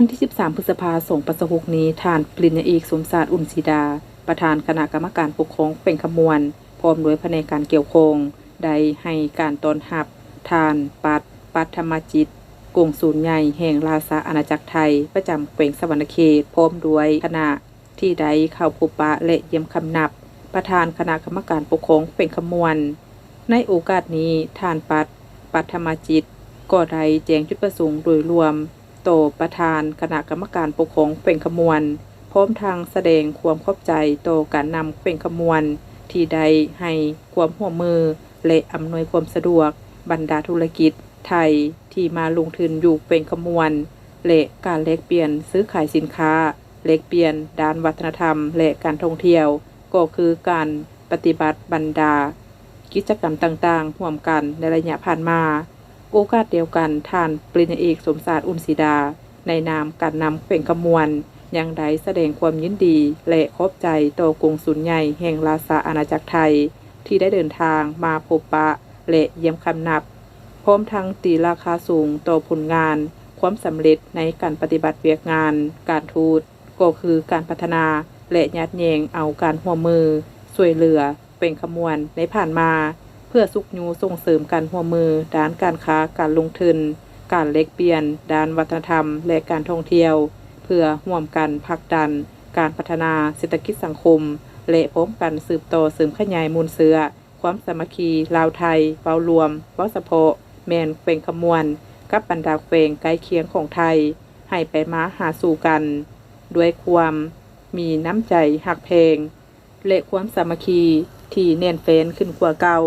ວັນທີສິບສາມ ພຶດສະພາ ສອງພັນຊາວຫົກນີ້, ທ່ານ ປະລິນຍາເອກ ສົມຊາດ ອຸ່ນສີດາ ປະທານຄະນະກຳມະການປົກຄອງແຂວງຄຳມ່ວນ ພ້ອມດ້ວຍພະແນກການກ່ຽວຂ້ອງ ໄດ້ໃຫ້ການຕ້ອນຮັບ ທ່ານ ປັດ ປັດທະມະຈິດ ກົງສູນໃຫຍ່ແຫ່ງລາຊາອານາຈັກໄທ ປະຈຳແຂວງສະຫວັນນະເຂດ ພ້ອມດ້ວຍຄະນະ ທີ່ໄດ້ເຂົ້າພົບປະ ແລະ ຢ້ຽມຄຳນັບ ປະທານຄະນະກຳມະການປົກຄອງແຂວງຄຳມ່ວນ. ໃນໂອກາດນີ້, ທ່ານ ປັດ ປັດທະມະຈິດ ກໍໄດ້ແຈ້ງຈຸດປະສົງໂດຍລວມຕໍ່ປະທານຄະນະກຳມະການປົກຄອງແຂວງຄຳມ່ວນ, ພ້ອມທັງສະແດງຄວາມຂອບໃຈຕໍ່ການນຳແຂວງຄຳມ່ວນ ທີ່ໄດ້ໃຫ້ຄວາມຮ່ວມມື ແລະ ອຳນວຍຄວາມສະດວກບັນດາທຸລະກິດໄທທີ່ມາລົງທຶນຢູ່ແຂວງຄຳມ່ວນ ແລະ ການແລກປ່ຽນຊື້ຂາຍສິນຄ້າ, ແລກປ່ຽນດ້ານວັດທະນະທຳ ແລະ ການທ່ອງທ່ຽວ ກໍຄືການປະຕິບັດບັນດາກິດຈະກຳຕ່າງໆຮ່ວມກັນໃນໄລຍະຜ່ານມາ. ໂອກາດດຽວກັນ, ທ່ານ ປະລິນຍາເອກ ສົມຊາດ ອຸ່ນສີດາ ໃນນາມການນຳແຂວງຄຳມ່ວນ ຍັງໄດ້ສະແດງຄວາມຍິນດີ ແລະ ຂອບໃຈຕໍ່ກົງສູນໃຫຍ່ແຫ່ງລາຊາອານາຈັກໄທ ທີ່ໄດ້ເດີນທາງມາພົບປະ ແລະ ຢ້ຽມຄຳນັບ, ພ້ອມທັງຕີລາຄາສູງຕໍ່ຜົນງານ, ຄວາມສຳເລັດໃນການປະຕິບັດວຽກງານການທູດ ກໍຄືການພັດທະນາ ແລະ ຍາດແຍ່ງເອົາການຮ່ວມມືຊ່ວຍເຫຼືອແຂວງຄຳມ່ວນໃນຜ່ານມາ, ເພື່ອຊຸກຍູ້ສົ່ງເສີມການຮ່ວມມືດ້ານການຄ້າ, ການລົງທຶນ, ການແລກປ່ຽນດ້ານວັດທະນະທຳ ແລະ ການທ່ອງທ່ຽວ, ເພື່ອຮ່ວມກັນຜັກດັນການພັດທະນາເສດຖະກິດສັງຄົມ ແລະ ພ້ອມກັນສືບຕໍ່ເສີມຂະຫຍາຍມູນເຊື້ອ ຄວາມສາມັກຄີລາວໄທເວົ້າລວມ, ເວົ້າສະເພາະແມ່ນແຂວງຄຳມ່ວນ ກັບບັນດາແຂວງໃກ້ຄຽງຂອງໄທ ໃຫ້ໄປມາຫາສູ່ກັນດ້ວຍຄວາມມີນ້ຳໃຈຮັກແພງ ແລະ ຄວາມສາມັກຄີທີ່ແໜ້ນແຟ້ນຂຶ້ນກວ່າເກົ່າ.